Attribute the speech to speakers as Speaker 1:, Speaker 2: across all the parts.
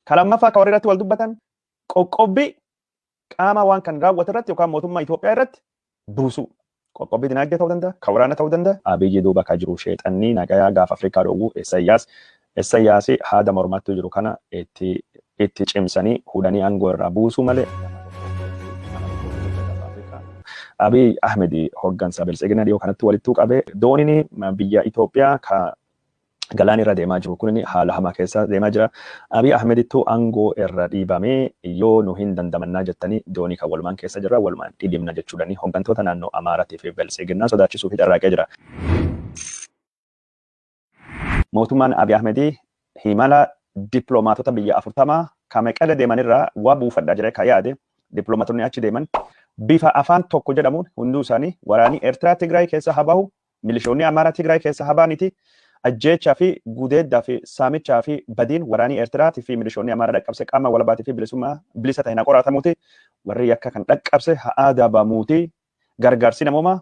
Speaker 1: Ka lammaffaa ka warri irratti wal dubbatan qoqqobbii qaama waan kan raawwatu irratti yookaan mootummaa Itoophiyaa irratti buusuu. Qoqqobbii dinagdee ta'uu danda'a, ka waraana ta'uu danda'a. Abiyyi duuba ka jiru sheexanni nagayaa gaafa Afrikaa dhoowwu Isayyaas. Isayyaasi haada mormattuu jiru kana itti cimsanii hudhanii aangoo irraa buusuu malee. Abiy Ahmed hoggansa Biltsiginaa dhiyoo kanatti walittuu qabee dooniin biyya Itoophiyaa ka galaan irra deemaa jiru kun haala hamaa keessa deemaa jira. Abiy Ahmedittuu aangoo irra dhiibamee yoo nu hin dandamannaa jettanii doonii kan walumaan keessa jirra walumaan dhidhimna jechuudhani hoggantoota naannoo Amaaraatii fi Biltsiginnaa sodaachisuu fi carraaqee jira. Mootummaan Abiy Ahmedii himala dippiloomaatota biyya 40 ka Meqele deemanirraa waa buufadha jedhee ka yaade dippiloomaatonni achi deeman bifa afaan tokko jedhamuun hunduu isaanii waraanii Eertiraa Tigraay keessa haa bahu, milishoonni Amaaraa Tigraay keessa haa bahaniti ajjeechaa fi gudeeddaa fi saamichaa fi badiin waraanii Eertiraatii fi milishoonni Amaaraa dhaqqabse qaama walabaatii fi bilisummaa bilisa ta'e na qoratamuuti, warri yakka kan dhaqqabse haa adabamuuti, gargaarsi namoomaa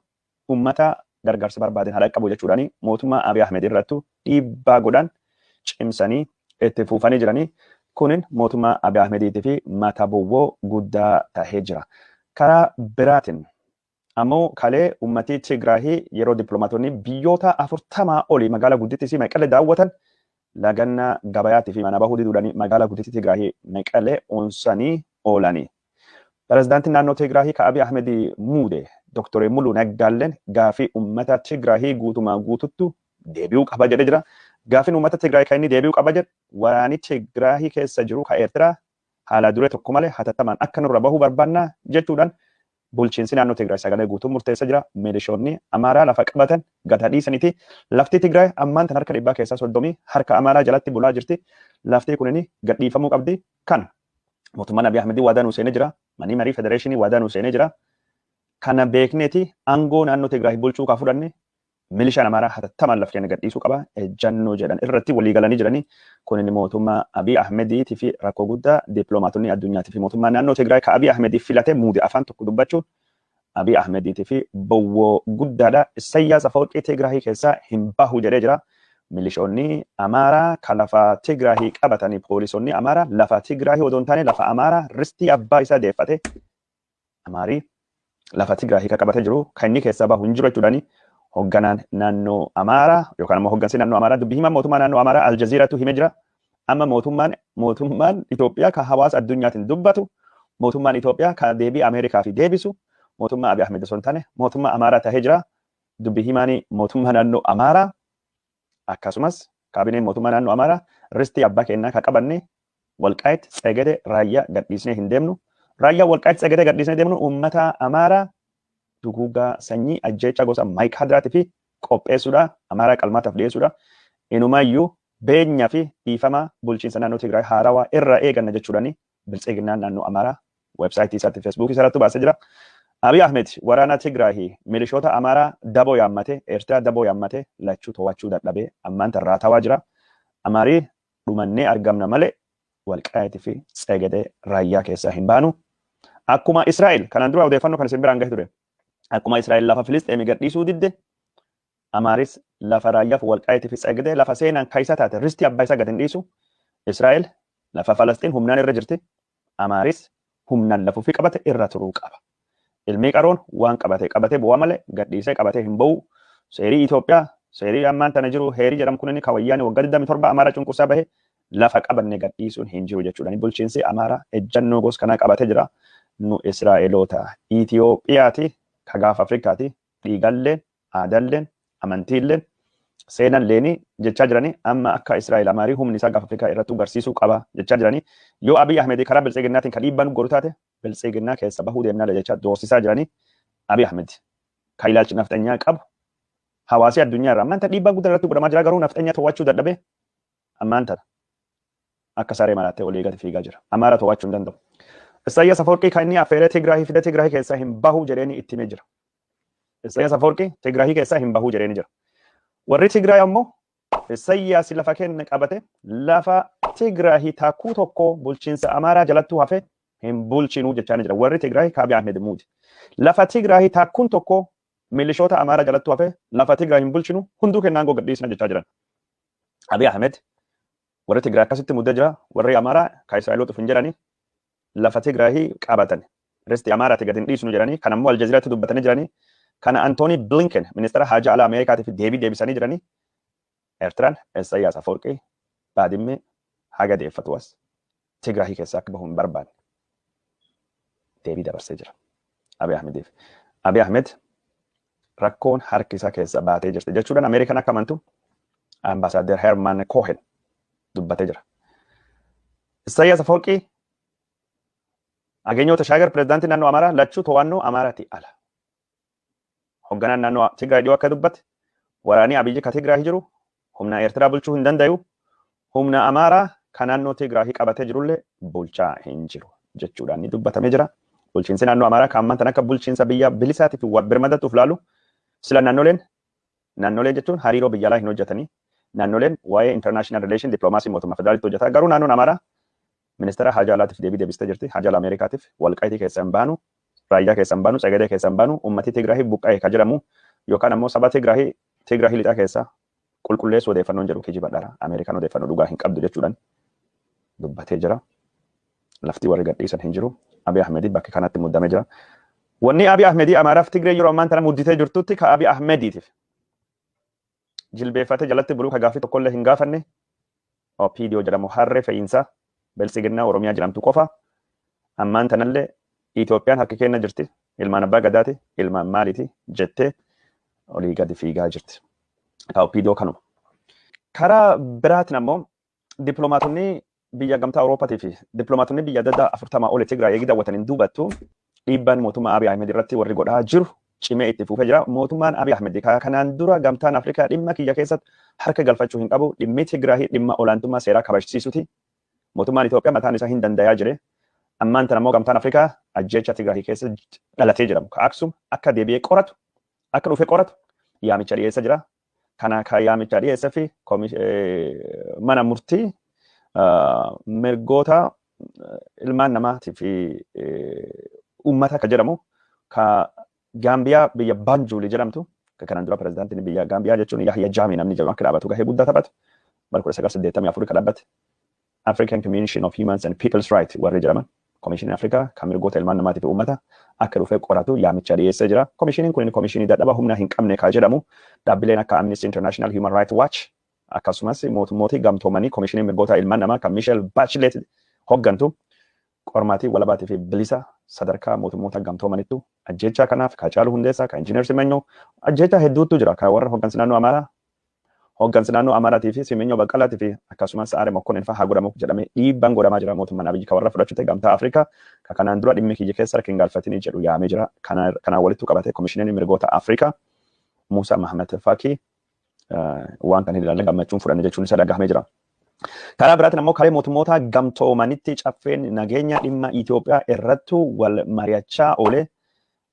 Speaker 1: ummata gargaarsa barbaaden haa dhaqqabu jechuudhaani mootummaa Abiy Ahmed irrattu dhiibbaa godhan cimsanii itti fuufanii jiranii. Kunin mootummaa Abiy Ahmediitii fi mata bowwoo guddaa tahee jira. Karaa biraatiin ammoo kalee ummatii Tigraahii yeroo dippiloomaatonni biyyoota 40 olii magaalaa guddittii Meqele daawwatan lagannaa gabayaatii fi mana bahuu diduudhaan magaalaa guddittii Tigraahii Meqele onsanii oolanii. Pirezidaantiin naannoo Tigraahii ka Abiy Ahmed muude Dr. Mulu Naggaalleen gaafii uummata Tigraahii guutumaa guututtu deebi'uu qaba jedhee jira. Gaafiin uummata Tigraay kan inni deebi'uu qaba jedhu waraanni Tigraahii keessa jiru ka Eertiraa haala duree tokko malee hatattamaan akka nurra bahuu barbaanna jechuudhaan bulchiinsi naannoo Tigraay sagalee guutuu murteessa jira. Milishoonni Amaaraa lafa qabatan gata dhiisaniiti. Lafti Tigraay ammaan tan harka 30% harka Amaaraa jalatti bulaa jirti. Lafti kunin gadhiifamuu qabdi. Kan mootummaan Abiy Ahmed waadaa nuu seenee jira. Manni marii federeeshinii waadaa nuu seenee jira. Kana beekneeti aangoo naannoo Tigraay bulchuu kaa fudhanne milishaan Amaaraa hatattamaan lafa keenya gadhiisuu qaba ejjannoo jedhan irratti walii galanii jiranii. Kunin mootummaa Abiy Ahmediitii fi rakkoo guddaa dippiloomaatonni addunyaatii fi mootummaa naannoo Tigraay ka Abiy Ahmedii filatee muude afaan tokko dubbachuun Abiy Ahmediitii fi bowwoo guddaadha. Isayyaas Afawarqii Tigraahii keessaa hin bahu jedhee jira. Milishoonni Amaaraa ka lafa Tigraahii qabatanii poolisonni Amaaraa lafa Tigraahii odoo hin taane lafa Amaaraa ristii abbaa isaa deeffate Amaarii lafa Tigraahii ka qabatee jiru kan inni keessaa bahu hin jiru jechuudhaani hogganaan naannoo Amaaraa yookaan ammoo hoggansi naannoo Amaaraa dubbii himaa mootummaa naannoo Amaaraa Aljaziiraatu himee jira. Amma mootummaan Itoophiyaa ka hawaasa addunyaatiin dubbatu, mootummaan Itoophiyaa ka deebii Ameerikaa fi deebisu mootummaa Abiy Ahmed osoo hin taane mootummaa Amaaraa tahee jira. Dubbii himaan mootummaa naannoo Amaaraa akkasumas kaabineen mootummaa naannoo Amaaraa ristii abbaa kennaa ka qabanne Walqaayit Tsegede Raayyaa gadhiisnee hin deemnu. Raayyaa Walqaayit Tsegede gadhiisnee deemnu uummata Amaaraa duguugaa sanyii ajjeechaa gosa Maayikaadiraatii fi qopheessuudha. Amaaraa qalmaataaf dhiyeessuudha. Inumaayyuu beenya fi dhiifama bulchiinsa naannoo Tigraay haarawaa irra eeganna jechuudhaani Biltsiginnaan naannoo Amaaraa weebsaayitii isaatti Feesbuukii isaarratti baasee jira. Abiy Ahmed waraana Tigraay milishoota Amaaraa daboo yaammate Eertiraa daboo yaammate lachuu to'achuu dadhabee ammaan tan raatawaa jira. Amaarii dhumannee argamna malee Walqaayitii fi Tsegedee Raayyaa keessaa hin baanu. Akkuma Israa'el kanaan dura odeeffannoo kan isin biraan gahe ture. Akkuma Israa'el lafa Filisxeemii gadhiisuu didde Amaaris lafa Raayyaa fi Walqaayitii fi Tsegedee lafa seenaan kaisa taate ristii abbaa isaa gad hin dhiisu. Israa'el lafa Falasxiin humnaan irra jirti. Amaaris humnaan lafa ofii qabate irra turuu qaba. Ilmi qaroon waan qabate qabatee bu'aa malee gadhiisee qabatee hin ba'u. Seerii Itoophiyaa seerii ammaan tana jiru heerii jedhamu kun inni kawayyaanii waggaa 27 Amaaraa cunqursaa bahe lafa qabanne gadhiisuun hin jiru jechuudha. Bulchiinsi Amaaraa ejjannoo gos kanaa qabatee jira. Nu Israa'eloota Itoophiyaati ka gaafa Afrikaati dhiigalleen aadalleen amantiilleen seenalleeni jechaa jiranii amma akka Israa'el Amaarii humni isaa gaafa Afrikaa irratti agarsiisuu qaba jechaa jiranii. Yoo Abiy Ahmed karaa Biltsiginnaatiin ka dhiibbaan godhu taate Biltsiginnaa keessa bahuu deemnaa jechaa doorsisaa jiranii. Abiy Ahmed ka ilaalchi nafxanyaa qabu hawaasi addunyaa irraa ammaan tana dhiibbaa guddaa irratti godhamaa jira garuu nafxanyaa to'achuu dadhabee ammaan tana akka saree maraattee olii gadi fiigaa jira. Amaara to'achuu hin danda'u. Isaayyaas Afawarqii kan inni affeeree Tigraahii fide Tigraahii keessaa hin bahu jedheeni itti himee jira. Isaayyaas Afawarqii Tigraahii keessaa hin bahu jedheeni jira. Warri Tigraay ammoo Isaayyaas lafa kenne qabate lafa Tigraahii takkuu tokko bulchiinsa Amaaraa jalattuu hafe hin bulchinuu jechaa jira. Warri Tigraay ka Abiy Ahmed muude. Lafa Tigraahii takkuun tokko milishoota Amaaraa jalattuu hafe lafa Tigraay hin bulchinu, hunduu kennaan aangoo gadhiisna jechaa jiran. Abiy Ahmed Warri Tigraay akkasitti muddee jira. Warri Amaaraa ka Israa'eloota hin jedhani lafa Tigraahii qabatan. Risti Amaaraati gadi hin dhiisnu jedhanii kan ammoo Aljazeeraatti dubbatanii jiranii. Kana Antooni Blinken ministeera haajaa alaa Ameerikaatiif deebii deebisanii jiranii. Eertiraan Isaayyaas Afawarqii Baadimmee haga deeffatu as Tigraahii keessaa akka bahu hin barbaanne deebii dabarsee jira. Abiy Ahmediif. Abiy Ahmed rakkoon harki isaa keessa baatee jirti jechuudhaan Ameerikaan akka amantu ambaasaadder Herman Cohen dubbatee jira. Isaayyaas Afawarqii Ageenyoo Tashaagar pirezidaantii naannoo Amaaraa lachuu to'annoo Amaaraati ala. Hoogganaan naannoo Tigraay dhiyoo akka dubbate waraanni Abiyyi ka Tigraay jiru humna Eertiraa bulchuu hin dandayu, humna Amaaraa ka naannoo Tigraay qabatee jirullee bulchaa hin jiru jechuudhaan ni dubbatamee jira. Bulchiinsi naannoo Amaaraa kan ammaan tan akka bulchiinsa biyya bilisaatii fi birmadattuuf laalu sila naannoleen jechuun hariiroo biyya alaa hin hojjetanii, naannoleen waa'ee international relation diplomaasii mootummaa federaalitti hojjeta. Garuu naannoon Amaaraa ministeera haajaa alaatiif deebii deebistee jirti. Haajaa alaa Ameerikaatiif Walqaayitii keessa hin baanu, Raayyaa keessa hin baanu, Tsegadee keessa hin baanu, uummatii Tigraahii buqqa'e ka jedhamu yookaan ammoo saba Tigraahii Tigraahii lixaa keessa qulqulleessuu odeeffannoon jedhu kijiba dhara. Ameerikaan odeeffannoo dhugaa hin qabdu jechuudhaan dubbatee jira. Lafti warri gadhiisan hin jiru. Abiy Ahmedii bakka kanatti muddamee jira. Wanni Abiy Ahmedii Amaaraaf Tigree yeroo ammaan tana mudditee jirtutti ka Abiy Ahmediitiif jilbeeffatee jalatti buluu ka gaaffii tokkollee hin gaafanne OPDO jedhamu harree fe'iinsaa Biltsiginnaa Oromiyaa jedhamtu qofa. Ammaan tanallee Itoophiyaan harka kenna jirti. Ilmaan abbaa gadaati, ilmaan maaliiti jettee olii gadi fiigaa jirti. Ka OPDO kanuma. Karaa biraatiin ammoo dippiloomaatonni biyya gamtaa Awurooppaatii fi dippiloomaatonni biyya adda addaa 40 ol Tigraay eegi daawwataniin duubattu dhiibbaan mootummaa Abiy Ahmed irratti warri godhaa jiru cimee itti fufee jira. Mootummaan Abiy Ahmed kanaan dura gamtaan Afrikaa dhimma kiyya keessatti harka galfachuu hin qabu. Dhimmi Tigraay dhimma olaantummaa seeraa kabajsiisuti. Mootummaan Itoophiyaa mataan isaa hin dandayaa jire. Ammaan tana immoo gamtaan Afrikaa ajjeecha Tigraay keessa dhalatee jedhamu ka Aksum akka deebi'ee qoratu, akka dhufee qoratu yaamicha dhiyeessa jira. Kana ka yaamicha dhiyeessa fi mana murtii mirgoota ilmaan namaatii fi uummata ka jedhamu ka Gaambiyaa biyya Banjuuli jedhamtu ka kanaan dura pirezidaantiin biyya Gaambiyaa jechuun Yahya Jaamii namni jedhamu akka dhaabatu gahee guddaa taphatu bara 1984 ka dhaabbate African Commission of Humans and People's Rights warri jedhaman Komishinii Afrikaa kan mirgoota ilmaan namaatii fi uummata akka dhufee qoratu yaamicha dhiyeessee jira. Komishiniin kun komishinii dadhaba humna hin qabne ka jedhamu dhaabbileen akka Amnesty International, Human Rights Watch akkasumas mootummooti gamtoomanii komishinii mirgoota ilmaan namaa kan Michelle Bachelet hoggantu qormaatii walabaatii fi bilisa sadarkaa mootummoota gamtoomanittu ajjeechaa kanaaf ka Haacaaluu Hundeessaa, ka Injiinar Simenyoo ajjeechaa hedduutu jira ka warra hoggansi naannoo Amaaraa hoggansi naannoo Amaaraatii fi Simenyoo Baqqalaatii fi akkasumas Saare Mokkonnen fa'aa haa godhamu jedhamee dhiibbaan godhamaa jira. Mootummaan Abiyyi ka warra fudhachuu ta'e gamtaa Afrikaa ka kanaan dura dhimmi kiyya keessa harka hin galfatinii jedhu yaamee jira. Kanaan walittu qabate komishiniin mirgoota Afrikaa Muusaa Mahamat Fakii waan kan hin ilaalle gammachuun fudhanne jechuun isa dhagahamee jira. Karaa biraatiin ammoo karee mootummoota gamtoomanitti caffeen nageenya dhimma Itoophiyaa irrattu wal mari'achaa oole.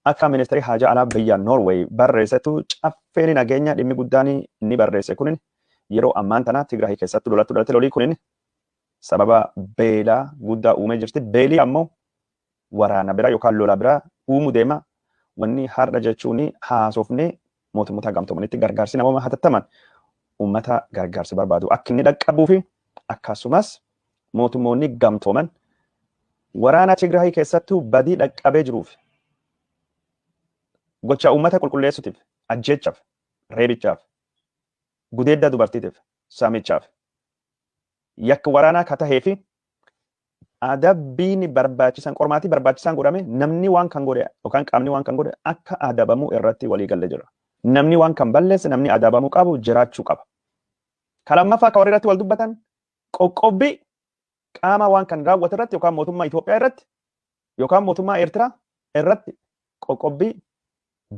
Speaker 1: Akka ministeerri haajaa alaa biyya Noorweey barreessettu caffeen nageenya dhimmi guddaan inni barreesse kunin yeroo ammaan tana Tigraay keessatti lolattu dhalate lolii kunin sababa beelaa guddaa uumee jirti. Beelii ammoo waraana bira yookaan lola bira uumuu deema. Wanni har'a jechuun haasofnee mootummoota gamtoomanitti gargaarsi namooma hatattaman uummata gargaarsa barbaadu akka inni dhaqqabuu fi akkasumas mootummoonni gamtooman waraana Tigraay keessattuu badii dhaqqabee jiruuf gocha uummata qulqulleessuutiif, ajjeechaaf, reebichaaf, gudeedda dubartiitiif, saamichaaf yakka waraanaa ka tahee fi adabbiin barbaachisan qormaatii barbaachisaan godhame namni waan kan godhe yookaan qaamni waan kan godhe akka adabamu irratti walii galee jira. Namni waan kan balleesse namni adabamuu qabu jiraachuu qaba. Ka lammaffaa ka warri irratti wal dubbatan qoqqobbii qaama waan kan raawwate irratti yookaan mootummaa Itoophiyaa irratti yookaan mootummaa Eertiraa irratti qoqqobbii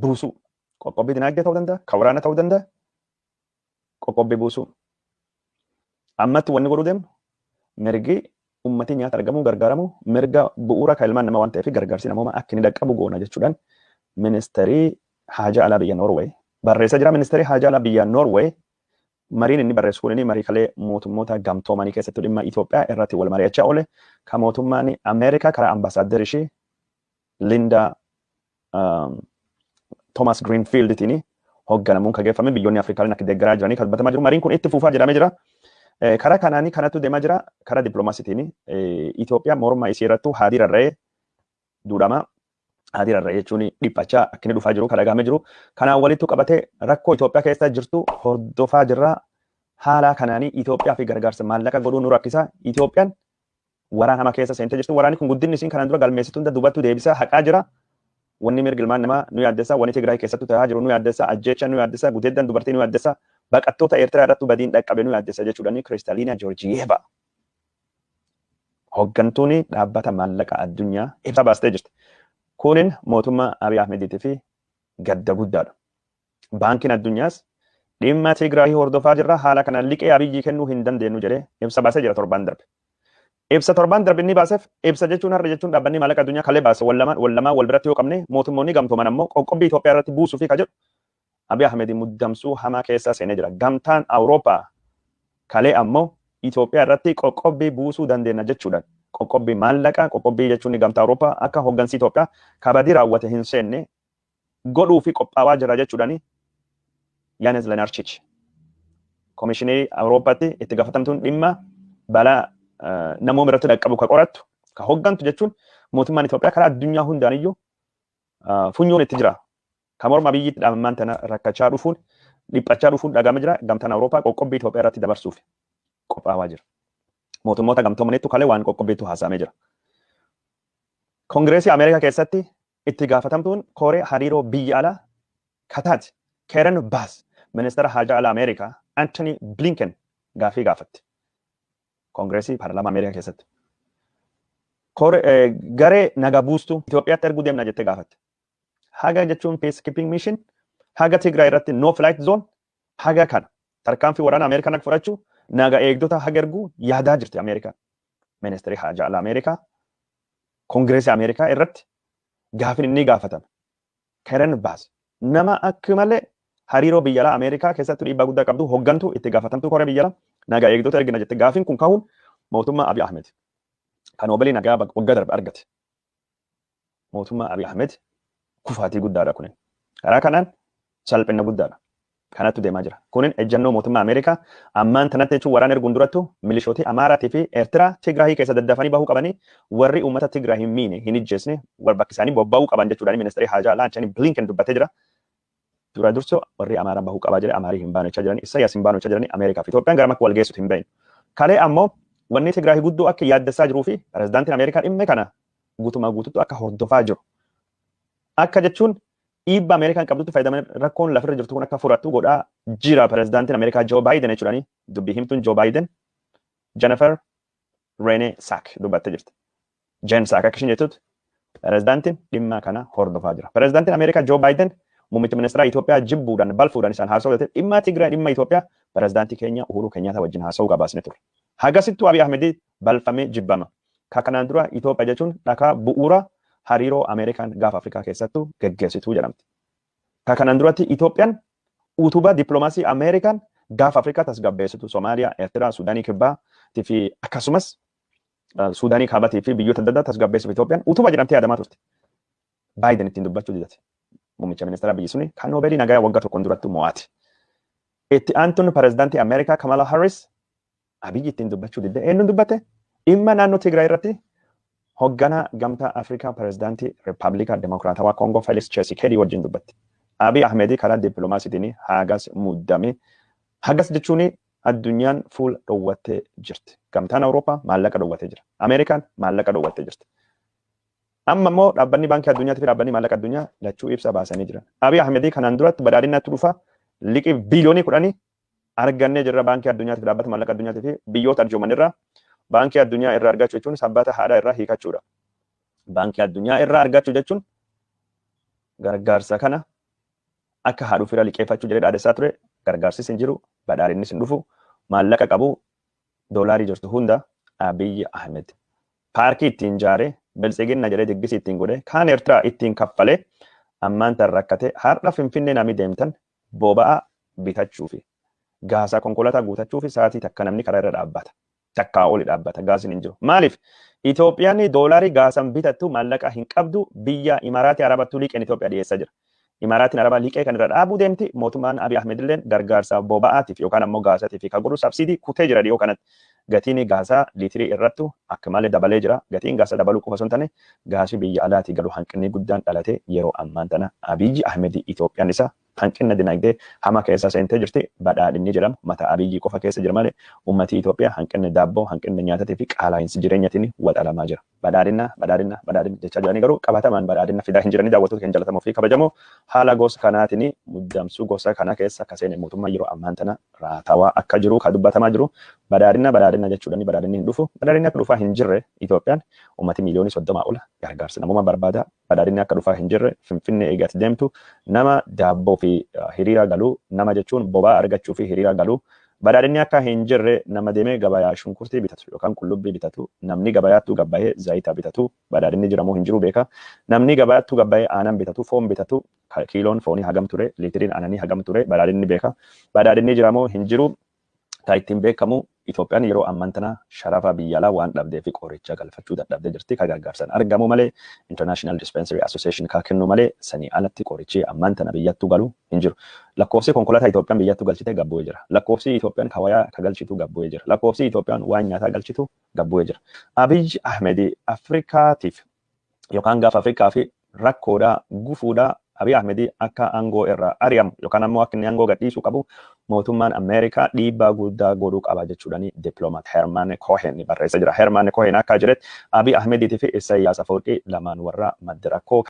Speaker 1: buusuu. Qoqqobbii dinagdee ta'uu danda'a, ka waraana ta'uu danda'a. Qoqqobbii buusuu. Ammatti wanni godhuu deemnu mirgi ummati nyaata argamuu gargaaramu mirga bu'uura kan ilmaan namaa waan ta'eef gargaarsi namooma akka inni dhaqqabu goona jechuudhaan ministeerii haajaa alaa biyya Noorweey barreessaa jira. Ministeerii haajaa alaa biyya Noorweey mariin inni barreessu kun inni marii kalee mootummoota gamtoomanii keessattuu dhimma Itoophiyaa irratti wal mari'achaa oole kan mootummaan Ameerikaa karaa ambaasaadder ishee Linda Thomas Greenfielditiin hoogganamuun kan geeffame biyyoonni Afrikaaleen akka deeggaraa jiranii kan dubbatamaa jiru. Mariin kun itti fufaa jedhamee jira. Karaa kanaanii kanatu deemaa jira. Karaa dippiloomaasiitiin Itoophiyaa morma isii irrattuu haadii rarra'ee duudhama. Haadii rarra'ee jechuun dhiphachaa akka inni dhufaa jiru kan dhagahamee jiru. Kanaan walittu qabatee rakkoo Itoophiyaa keessa jirtu hordofaa jirra. Haala kanaanii Itoophiyaa fi gargaarsa maallaqa godhuu nu rakkisa. Itoophiyaan waraana hamaa keessa seentee jirtu. Waraanni kun guddinni isiin kanaan dura galmeessitu hunda dubattu deebisaa haqaa jira. Wanni mirga ilmaan namaa nu yaaddessa, wanni Tigraay keessattuu ta'aa jiru nu yaaddessa, ajjeechaa nu yaaddessa, gudeeddan dubartii nu yaaddessa, baqattoota Eertiraa irratti badiin dhaqqabe nu yaaddessa jechuudhaan Kiristaaliina Joorjiyeeva. Hooggantuun dhaabbata maallaqa addunyaa ibsa baastee jirti. Kunin mootummaa Abiy Ahmediitii fi gadda guddaadha. Baankiin addunyaas dhimma Tigraay hordofaa jirra, haala kanaan liqee Abiyyi kennuu hin dandeenyu jedhee ibsa baasee jira torban darbe. Ibsa torban darbe inni baaseef ibsa jechuun har'a jechuun dhaabbanni maallaqa addunyaa kalee baase wal lamaan wal biratti yoo qabne mootummoonni gamtooman ammoo qoqqobbii Itoophiyaa irratti buusuu fi ka jedhu Abiy Ahmed muddamsuu hamaa keessa seenee jira. Gamtaan Awurooppaa kalee ammoo Itoophiyaa irratti qoqqobbii buusuu dandeenya jechuudhaan qoqqobbii maallaqaa qoqqobbii jechuun gamtaa Awurooppaa akka hooggansi Itoophiyaa kabadii raawwate hin seenne godhuu fi qophaawaa jira jechuudhaan Yaanez Lenarchich Komishinii Awurooppaatti itti gaafatamtuun dhimma balaa namoota irratti dhaqqabu ka qorattu ka hooggantu jechuun mootummaan Itoophiyaa karaa addunyaa hundaaniyyuu funyoon itti jira. Ka morma biyyitti dhaabammaan tana rakkachaa dhufuun dhiphachaa dhufuun dhagama jira. Gamtaan Awurooppaa qoqqobbii Itoophiyaa irratti dabarsuuf qophaawaa jira. Mootummoota gamtoomaniitu kalee waan qoqqobbiitu haasamee jira. Koongireesii Ameerikaa keessatti itti gaafatamtuun koree hariiroo biyya alaa kataati Karen Bass ministeera haajaa alaa Ameerikaa Anthony Blinken gaafii gaafatte. Koongireesii paarlaamaa Ameerikaa keessatti. Garee naga buustuu Itoophiyaatti erguu deemna jettee gaafatte. Haga jechuun peacekeeping mission, haga Tigraay irratti no flight zone, haga kana tarkaanfii waraana Ameerikaan akka fudhachuu naga eegdota haga erguu yaadaa jirti Ameerikaan. Ministeerri haajaa alaa Ameerikaa Koongireesii Ameerikaa irratti gaafin inni gaafatame. Karen Bass nama akka malee hariiroo biyya alaa Ameerikaa keessattuu dhiibbaa guddaa qabdu hooggantuu itti gaafatamtuu koree biyya alaa naga eegdota ergina jette gaafiin kun kahuun mootummaa Abiy Ahmed kan Noobeelii nagaa waggaa darbe argate. Mootummaa Abiy Ahmed kufaatii guddaadha kunin. Karaa kanaan salphina guddaadha. Kanattu deemaa jira. Kunin ejjennoo mootummaa Ameerikaa ammaan tanatti jechuun waraana erguun durattu milishootii Amaaraatii fi Eertiraa Tigraahii keessa daddafanii bahuu qabanii warri uummata Tigraay hin miine hin ijjeesne bakki isaanii bobba'uu qaban jechuudhaan ministeerri haajaa alaa Antony Blinken dubbatee jira. Dura dursoo warri Amaaraa bahuu qabaa jira, Amaarii hin baanu jechaa jiranii, Isaayyaas hin baanu jechaa jiranii, Ameerikaa fi Itoophiyaan gara makka wal geessutu hin beeknu. Kalee ammoo wanni Tigraay guddoo akka yaaddessaa jiruu fi pirezidaantiin Ameerikaa dhimma kana guutumaa guututti akka hordofaa jiru. Akka jechuun dhiibba Ameerikaan qabdutti fayyadaman rakkoon lafirra jirtu kun akka furattu godhaa jira pirezidaantiin Ameerikaa Joo Baayiden jechuudhaani dubbii himtuun Joo Baayiden Jennifer Rene Sack dubbattee jirti. Jen Sack akka isheen jettutti pirezidaantiin dhimma kana hordofaa jira. Pirezidaantiin Ameerikaa Joo Baayiden muummicha ministeeraa Itoophiyaa jibbuudhaan balfuudhaan isaan haasa'uu ta'e dhimma Tigraay dhimma Itoophiyaa pirezidaantii keenya Uhuruu Kenyaata wajjin haasa'uu gabaasne ture. Hagasittuu Abiy Ahmed balfamee jibbama. Ka kanaan dura Itoophiyaa jechuun dhakaa bu'uura hariiroo Ameerikaan gaafa Afrikaa keessattuu geggeessituu jedhamti. Ka kanaan duratti Itoophiyaan utubaa dippiloomaasii Ameerikaan gaafa Afrikaa tasgabbeessitu Somaaliyaa, Eertiraa, Suudaanii Kibbaa fi akkasumas Suudaanii Kaabatii fi biyyoota adda addaa tasgabbeessuuf Itoophiyaan utubaa jedhamtee yaadamaa turte. Baayiden ittiin dubbachuu didate. Muummicha ministeera biyyi suni kan Noobeelii nagaa waggaa tokkoon duratti mo'ate. Itti aantuun pirezidaantii Ameerikaa Kamala Harris Abiyyi ittiin dubbachuu didde. Eenyuun dubbate? Dhimma naannoo Tigraay irratti hoogganaa gamtaa Afrikaa pirezidaantii Rippaabilika Dimokiraatawaa Koongoo Felis Tshisekedi wajjin dubbatti. Abiy Ahmed karaa dippiloomaasiitiin hagas muddame. Hagas jechuun addunyaan fuula dhowwattee jirti. Gamtaan Awurooppaa maallaqa dhowwattee jira. Ameerikaan maallaqa dhowwattee jirti. Amma immoo dhaabbanni baankii addunyaatii fi dhaabbanni maallaqa addunyaa lachuu ibsa baasanii jiran. Abiy Ahmed kanaan duratti badhaadhinatti dhufa liqii biiliyoonii 10 argannee jirra baankii addunyaatii fi dhaabbata maallaqa addunyaatii fi biyyoota arjooman irraa baankii addunyaa irraa argachuu jechuun sabbata haadhaa irraa hiikachuudha. Baankii addunyaa irraa argachuu jechuun gargaarsa kana akka haadhu fira liqeeffachuu jedhee dhaadessaa ture gargaarsis hin jiru badhaadhinnis hin dhufu maallaqa qabu doolaarii jirtu hunda Abiy Ahmed paarkii ittiin jaaree biltsiginna jedhee diggisii ittiin godhee kaan Eertiraa ittiin kaffalee ammaan tan rakkate har'a Finfinnee namni deemtan boba'aa bitachuu fi gaasaa konkolaataa guutachuu fi sa'aatii takka namni karaa irra dhaabbata. Takkaa oli dhaabbata gaasiin hin jiru. Maaliif? Itoophiyaan doolaarii gaasan bitattu maallaqa hin qabdu biyya Imaraatii Arabattuu liqeen Itoophiyaa dhiyeessaa jira. Imaaraatiin Arabaa liqee kan irra dhaabuu deemti. Mootummaan Abiy Ahmed illee gargaarsa boba'aatiif yookaan ammoo gaasaatiif kan godhu subsidy kutee jira dhiyoo kanatti. Gatiin gaasaa liitirii irrattu akka malee dabalee jira. Gatiin gaasaa dabaluu qofa osoo hin taane, gaasii biyya alaatii galu hanqinni guddaan dhalate. Yeroo ammaan tana Abiy Ahmed Itoophiyaan isa hanqina dinagdee hama keessa seentee jirti. Badhaadhinni jedhamu mata Abiyyi qofa keessa jira malee uummatii Itoophiyaa hanqinni daabboo, hanqinni nyaatatii fi qaala'iinsi jireenyatiin waxalamaa jira. Badhaadhina, badhaadhina, badhaadhina jechaa jiranii garuu qabatamaan badhaadhina fidaa hin jiranii. Daawwattoota keenya jaallatamoo fi kabajamoo, haala gosa kanaatiin muddamsuu gosa kana keessa akka seene mootummaa yeroo ammaan tana raatawaa akka jiru ka dubbatamaa jiru. Badhaadhina, badhaadhina jechuudhaan badhaadhinni hin dhufu. Badhaadhinni akka dhufaa hin jirre, Itoophiyaan uummati miiliyoonii 30 ol gargaarsa namummaa barbaada. Badhaadhinni akka dhufaa hin jirre, Finfinnee eegatti deemtu nama daabboo fi hiriira galuu, nama jechuun boba'aa argachuu fi hiriira galuu. Badhaadhinni akka hin jirre, nama deemee gabayaa shunkurtii bitatu yookaan qullubbii bitatu, namni gabayaattuu gabbayee zayita bitatu, badhaadhinni jiramoo hin jiru beeka. Namni gabayaattuu gabbayee aanan bitatu, foon bitatu, kiiloon foonii hagam ture, liitiriin aananii hagam ture, badhaadhinni beeka. Badhaadhinni jiramoo hin jiru kan ittiin beekamu, Itoophiyaan yeroo ammaan tana sharafa biyya alaa waan dhabdee fi qoricha galfachuu dadhabdee jirti. Ka gargaarsan argamu malee, International Dispensary Association ka kennu malee, sanii alatti qorichi ammaan tana biyyattuu galu hin jiru. Lakkoofsi konkolaataa Itoophiyaan biyyattuu galchite gabbu'ee jira. Lakkoofsi Itoophiyaan kawayaa ka galchitu gabbu'ee jira. Lakkoofsi Itoophiyaan waan nyaataa galchitu gabbu'ee jira. Abiy Ahmed Afrikaatiif yookaan gaafa Afrikaa fi rakkoodhaa, gufuudhaa. Abiy Ahmed akka aangoo irraa ari'amu yookaan ammoo akka inni aangoo gadhiisuu qabu mootummaan Ameerikaa dhiibbaa guddaa godhuu qaba jechuudhaan dippiloomaat Herman Cohen barreessa jira. Herman Cohen akka jedhetti, Abiy Ahmediitii fi Isaayyaas Afwerqii lamaan warra madda rakkoo